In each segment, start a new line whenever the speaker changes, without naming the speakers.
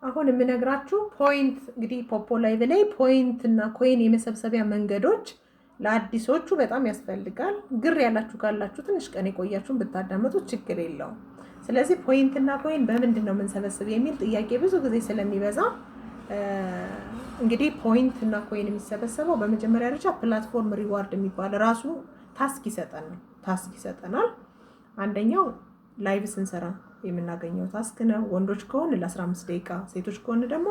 አሁን የምነግራችሁ point እንግዲህ Poppo Live ላይ point እና coin የመሰብሰቢያ መንገዶች ለአዲሶቹ በጣም ያስፈልጋል። ግር ያላችሁ ካላችሁ፣ ትንሽ ቀን የቆያችሁን ብታዳመጡ ችግር የለውም። ስለዚህ point እና coin በምንድን ነው የምንሰበስብ የሚል ጥያቄ ብዙ ጊዜ ስለሚበዛ፣ እንግዲህ point እና coin የሚሰበሰበው በመጀመሪያ ደረጃ platform reward የሚባል ራሱ task ይሰጠናል። አንደኛው live ስንሰራ የምናገኘው task ነው። ወንዶች ከሆን ለ15 ደቂቃ፣ ሴቶች ከሆን ደግሞ፣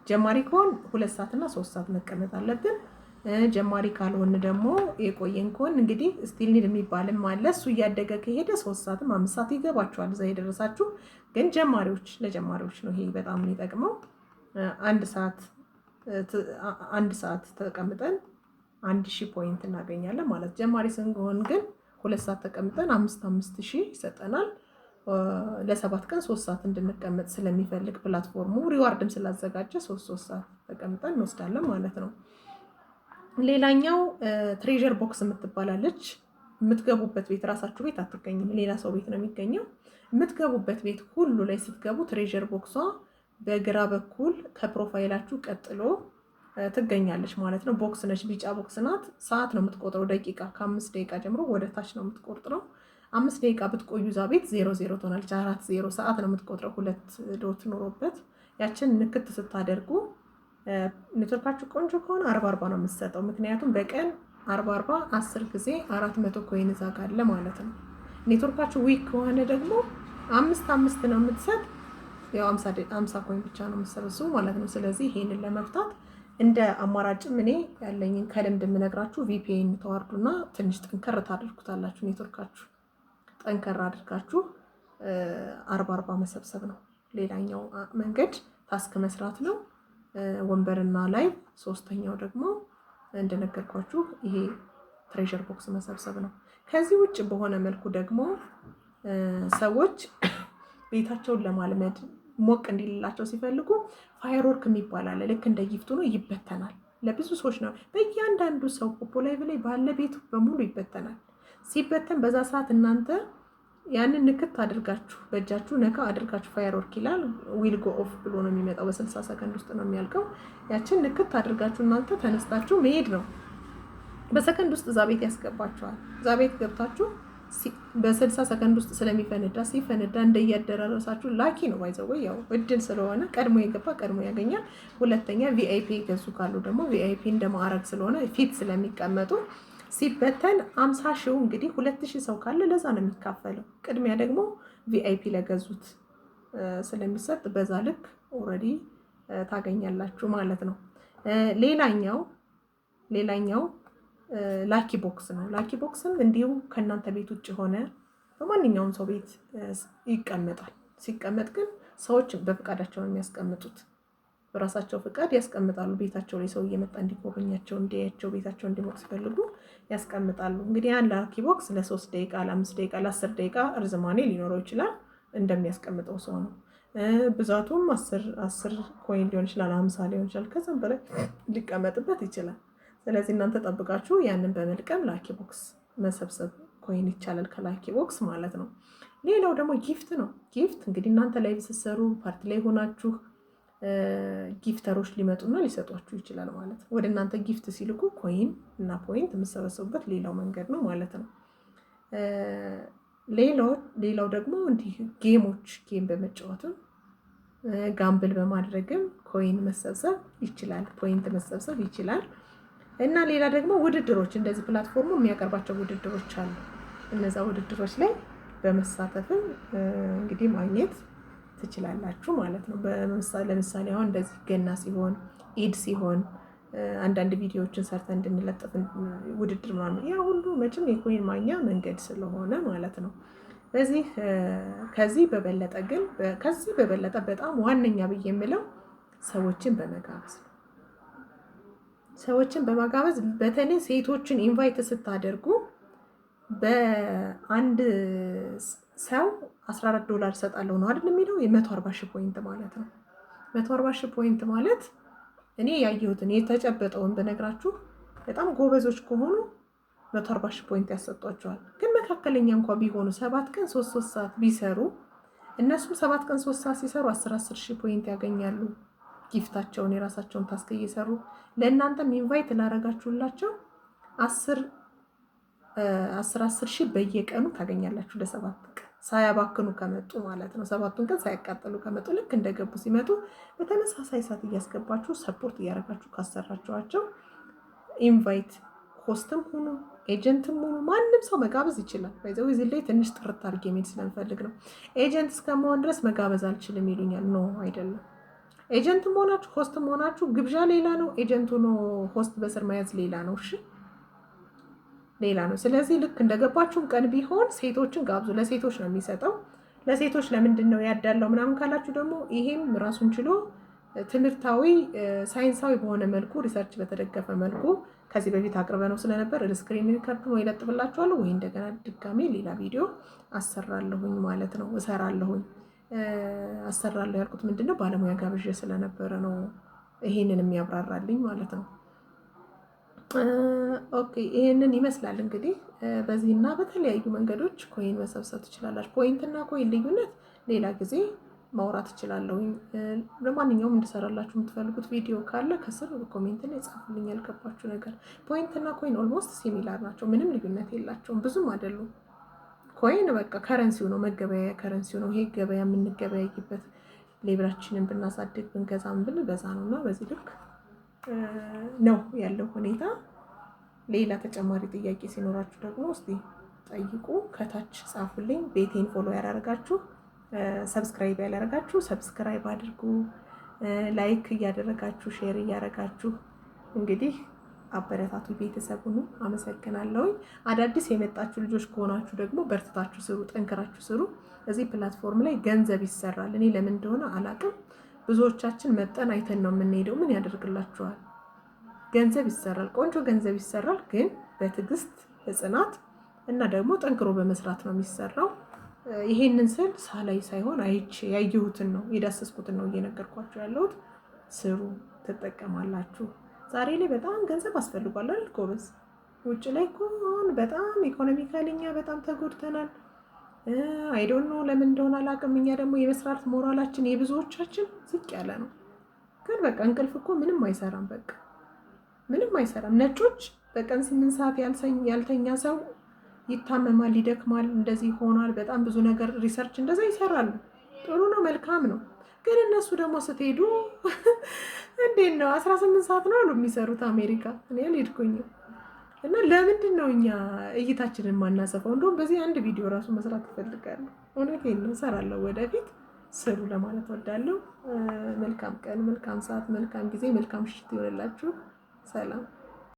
ጀማሪ ከሆን 2 ሰዓት እና 3 ሰዓት መቀመጥ አለብን። ጀማሪ ካልሆን ደግሞ፣ የቆየን ከሆን እንግዲህ still need የሚባልም አለ። እሱ እያደገ ከሄደ 3 ሰዓትም 5 ሰዓት ይገባችኋል። እዛ የደረሳችሁ ግን ጀማሪዎች፣ ለጀማሪዎች ነው ይሄ በጣም የሚጠቅመው። አንድ ሰዓት፣ 1 ሰዓት ተቀምጠን 1000 point እናገኛለን ማለት። ጀማሪ ስንሆን ግን 2 ሰዓት ተቀምጠን አምስት አምስት ሺህ ይሰጠናል። ለ7 ቀን 3 ሰዓት እንድንቀመጥ ስለሚፈልግ platform ኡ፣ reward ም ስላዘጋጀ 3 3 ሰዓት ተቀምጠን እንወስዳለን ማለት ነው። ሌላኛው treasure box የምትባላለች። የምትገቡበት ቤት ራሳችሁ ቤት አትገኝም፣ ሌላ ሰው ቤት ነው የሚገኘው። የምትገቡበት ቤት ሁሉ ላይ ስትገቡ treasure box ኧ በግራ በኩል ከ profile ኣችሁ ቀጥሎ ትገኛለች ማለት ነው። Box ነች፣ ቢጫ box ናት። ሰዓት ነው የምትቆጥረው፣ ደቂቃ ከ5 ደቂቃ ጀምሮ ወደ ታች ነው የምትቆጥረው። 5 ደቂቃ ብትቆዩ እዛ ቤት ዜሮ ዜሮ ትሆናለች። አራት ዜሮ ሰዓት ነው የምትቆጥረው፣ ሁለት dot ኖሮበት። ያችን ንክት ስታደርጉ ኔትወርካችሁ ቆንጆ ከሆነ 40 40 ነው የምትሰጠው። ምክንያቱም በቀን 40 40 10 ጊዜ 400 coin እዛ ጋር አለ ማለት ነው። ኔትወርካችሁ weak ከሆነ ደግሞ አምስት አምስት ነው የምትሰጥ። ያው 50 coin ብቻ ነው የምትሰበስቡ ማለት ነው። ስለዚህ ይሄንን ለመፍታት እንደ አማራጭም እኔ ያለኝን ከልምድ የምነግራችሁ VPN ታወርዱና ትንሽ ጠንከር ታደርጉታላችሁ። ኔትወርካችሁ ጠንከር አድርጋችሁ 40 40 መሰብሰብ ነው። ሌላኛው መንገድ task መስራት ነው። ወንበርና live። ሶስተኛው ደግሞ እንደነገርኳችሁ ይሄ treasure box መሰብሰብ ነው። ከዚህ ውጭ በሆነ መልኩ ደግሞ ሰዎች ቤታቸውን ለማልመድ፣ ሞቅ እንዲልላቸው ሲፈልጉ firework የሚባል አለ። ልክ እንደ gift ኡ ነው፣ ይበተናል። ለብዙ ሰዎች ነው። በእያንዳንዱ ሰው Poppo Live ላይ ባለ ቤት በሙሉ ይበተናል። ሲበተን በዛ ሰዓት እናንተ ያንን ንክት አድርጋችሁ፣ በእጃችሁ ነካ አድርጋችሁ፣ firework ይላል፣ will go off ብሎ ነው የሚመጣው። በ60 ሰከንድ ውስጥ ነው የሚያልቀው። ያችን ንክት አድርጋችሁ እናንተ ተነስታችሁ መሄድ ነው። በሰከንድ ውስጥ እዛ ቤት ያስገባችኋል። እዛ ቤት ገብታችሁ በ60 ሰከንድ ውስጥ ስለሚፈነዳ፣ ሲፈነዳ እንደያደራረሳችሁ lucky ነው፣ by the way ያው እድል ስለሆነ ቀድሞ የገባ ቀድሞ ያገኛል። ሁለተኛ VIP የገዙ ካሉ ደግሞ VIP እንደ ማዕረግ ስለሆነ ፊት ስለሚቀመጡ ሲበተን 50 ሺው እንግዲህ 2000 ሰው ካለ ለዛ ነው የሚካፈለው። ቅድሚያ ደግሞ VIP ለገዙት ስለሚሰጥ በዛ ልክ already ታገኛላችሁ ማለት ነው። ሌላኛው lucky box ነው። Lucky box ም እንዲሁ ከእናንተ ቤት ውጭ የሆነ በማንኛውም ሰው ቤት ይቀመጣል። ሲቀመጥ ግን ሰዎች በፍቃዳቸው ነው የሚያስቀምጡት። በራሳቸው ፍቃድ ያስቀምጣሉ። ቤታቸው ላይ ሰው እየመጣ እንዲጎበኛቸው፣ እንዲያያቸው፣ ቤታቸው እንዲሞቅ ሲፈልጉ ያስቀምጣሉ። እንግዲህ ያን lucky box ለ3 ደቂቃ፣ ለ5 ደቂቃ፣ ለ10 ደቂቃ እርዝማኔ ሊኖረው ይችላል። እንደሚያስቀምጠው ሰው ነው። ብዛቱም 10 10 coin ሊሆን ይችላል፣ 50 ሊሆን ይችላል፣ ከዛም በላይ ሊቀመጥበት ይችላል። ስለዚህ እናንተ ጠብቃችሁ ያንን በመልቀም lucky box መሰብሰብ coin ይቻላል፣ ከ lucky box ማለት ነው። ሌላው ደግሞ gift ነው። Gift እንግዲህ እናንተ live ስትሰሩ፣ ፓርቲ ላይ ሆናችሁ gifter ኦች ሊመጡና ሊሰጧችሁ ይችላል ማለት ነው። ወደ እናንተ gift ሲልኩ coin እና point የምትሰበሰቡበት ሌላው መንገድ ነው ማለት ነው። ሌላው ደግሞ እንዲህ game ኦች፣ game በመጫወትም gamble በማድረግም coin መሰብሰብ ይችላል፣ point መሰብሰብ ይችላል። እና ሌላ ደግሞ ውድድሮች፣ እንደዚህ platform ኡ የሚያቀርባቸው ውድድሮች አሉ። እነዛ ውድድሮች ላይ በመሳተፍም እንግዲህ ማግኘት ትችላላችሁ ማለት ነው። ለምሳሌ አሁን እንደዚህ ገና ሲሆን፣ ኢድ ሲሆን አንዳንድ ቪዲዮዎችን ሰርተን እንድንለጥፍ ውድድር ምናምን፣ ያ ሁሉ መቼም የ coin ማግኛ መንገድ ስለሆነ ማለት ነው። በዚህ ከዚህ በበለጠ ግን፣ ከዚህ በበለጠ በጣም ዋነኛ ብዬ የምለው ሰዎችን በመጋበዝ ነው። ሰዎችን በመጋበዝ፣ በተለይ ሴቶችን invite ስታደርጉ በአንድ ሰው 14 ዶላር እሰጣለሁ ነው አይደል የሚለው? የ140,000 point ማለት ነው። 140,000 point ማለት እኔ ያየሁትን የተጨበጠውን ብነግራችሁ በጣም ጎበዞች ከሆኑ 140,000 point ያሰጧቸዋል። ግን መካከለኛ እንኳ ቢሆኑ 7 ቀን 3 3 ሰዓት ቢሰሩ እነሱም 7 ቀን 3 ሰዓት ሲሰሩ 10 10 ሺህ point ያገኛሉ። Gift ኣቸውን የራሳቸውን task እየሰሩ ለእናንተም invite ላረጋችሁላቸው 10 10 10 ሺህ በየቀኑ ታገኛላችሁ ለ7 ቀን ሳያባክኑ ከመጡ ማለት ነው። 7ቱን ቀን ሳያቃጥሉ ከመጡ፣ ልክ እንደገቡ ሲመጡ በተመሳሳይ ሰዓት እያስገባችሁ support እያደረጋችሁ ካሰራችኋቸው invite host ም ሁኑ agent ም ሁኑ ማንም ሰው መጋበዝ ይችላል። By the way እዚህ ላይ ትንሽ ጥርት አድርጌ መሄድ ስለምፈልግ ነው። Agent እስከመሆን ድረስ መጋበዝ አልችልም ይሉኛል። No፣ አይደለም። Agent ም ሆናችሁ host ም ሆናችሁ ግብዣ ሌላ ነው። Agent ሆኖ host በስር መያዝ ሌላ ነው። እሺ፣ ሌላ ነው። ስለዚህ ልክ እንደገባችሁም ቀን ቢሆን ሴቶችን ጋብዙ። ለሴቶች ነው የሚሰጠው። ለሴቶች ለምንድን ነው ያዳለው ምናምን ካላችሁ ደግሞ ይሄም ራሱን ችሎ ትምህርታዊ ሳይንሳዊ በሆነ መልኩ research በተደገፈ መልኩ ከዚህ በፊት አቅርበነው ስለነበር screen record ወይ ለጥፍላችኋለሁ ወይ እንደገና ድጋሜ ሌላ ቪዲዮ አሰራለሁኝ ማለት ነው፣ እሰራለሁኝ። አሰራለሁ ያልኩት ምንድን ነው፣ ባለሙያ ጋብዤ ስለነበረ ነው ይሄንን የሚያብራራልኝ ማለት ነው። Okay፣ ይሄንን ይመስላል እንግዲህ። በዚህና በተለያዩ መንገዶች coin መሰብሰብ ትችላላችሁ። Point እና coin ልዩነት ሌላ ጊዜ ማውራት እችላለሁኝ። ለማንኛውም እንድሰራላችሁ የምትፈልጉት ቪዲዮ ካለ ከስር comment ላይ ጻፉልኝ። ያልገባችሁ ነገር point እና coin almost similar ናቸው። ምንም ልዩነት የላቸውም። ብዙም አይደሉም። Coin በቃ currency ው ነው፣ መገበያያ currency ው ነው። ይሄ ገበያ የምንገበያይበት level ኣችንን ብናሳድግ ብንገዛም ብል በዛ ነው እና በዚህ ልክ ነው ያለው ሁኔታ። ሌላ ተጨማሪ ጥያቄ ሲኖራችሁ ደግሞ እስቲ ጠይቁ፣ ከታች ጻፉልኝ። ቤቴን follow ያላደረጋችሁ፣ subscribe ያላደረጋችሁ subscribe አድርጉ። Like እያደረጋችሁ፣ share እያደረጋችሁ እንግዲህ አበረታቱ ቤተሰቡን። አመሰግናለሁኝ። አዳዲስ የመጣችሁ ልጆች ከሆናችሁ ደግሞ በርትታችሁ ስሩ፣ ጠንክራችሁ ስሩ። እዚህ platform ላይ ገንዘብ ይሰራል። እኔ ለምን እንደሆነ አላቅም። ብዙዎቻችን መጠን አይተን ነው የምንሄደው። ምን ያደርግላችኋል? ገንዘብ ይሰራል፣ ቆንጆ ገንዘብ ይሰራል። ግን በትዕግስት፣ በጽናት እና ደግሞ ጠንክሮ በመስራት ነው የሚሰራው። ይሄንን ስል ሳላይ ሳይሆን አይቼ ያየሁትን ነው፣ የዳሰስኩትን ነው እየነገርኳችሁ ያለሁት። ስሩ፣ ትጠቀማላችሁ። ዛሬ ላይ በጣም ገንዘብ አስፈልጓል አይደል ጎበዝ? ውጭ ላይ እኮ አሁን በጣም economically እኛ በጣም ተጎድተናል። I don't know ለምን እንደሆነ አላውቅም። እኛ ደግሞ የመስራት ሞራላችን የብዙዎቻችን ዝቅ ያለ ነው። ግን በቃ እንቅልፍ እኮ ምንም አይሰራም። በቃ ምንም አይሰራም። ነጮች በቀን 8 ሰዓት ያልተኛ ሰው ይታመማል፣ ይደክማል፣ እንደዚህ ይሆናል። በጣም ብዙ ነገር research እንደዛ ይሰራሉ። ጥሩ ነው፣ መልካም ነው። ግን እነሱ ደግሞ ስትሄዱ እንዴት ነው፣ 18 ሰዓት ነው አሉ የሚሰሩት አሜሪካ። እኔ አልሄድኩኝም። እና ለምንድን ነው እኛ እይታችንን ማናሰፋው? እንደውም በዚህ አንድ ቪዲዮ ራሱ መስራት እፈልጋለሁ። እውነቴን ነው፣ እሰራለሁ ወደፊት። ስሩ ለማለት ወዳለሁ። መልካም ቀን፣ መልካም ሰዓት፣ መልካም ጊዜ፣ መልካም ምሽት ይሆንላችሁ። ሰላም።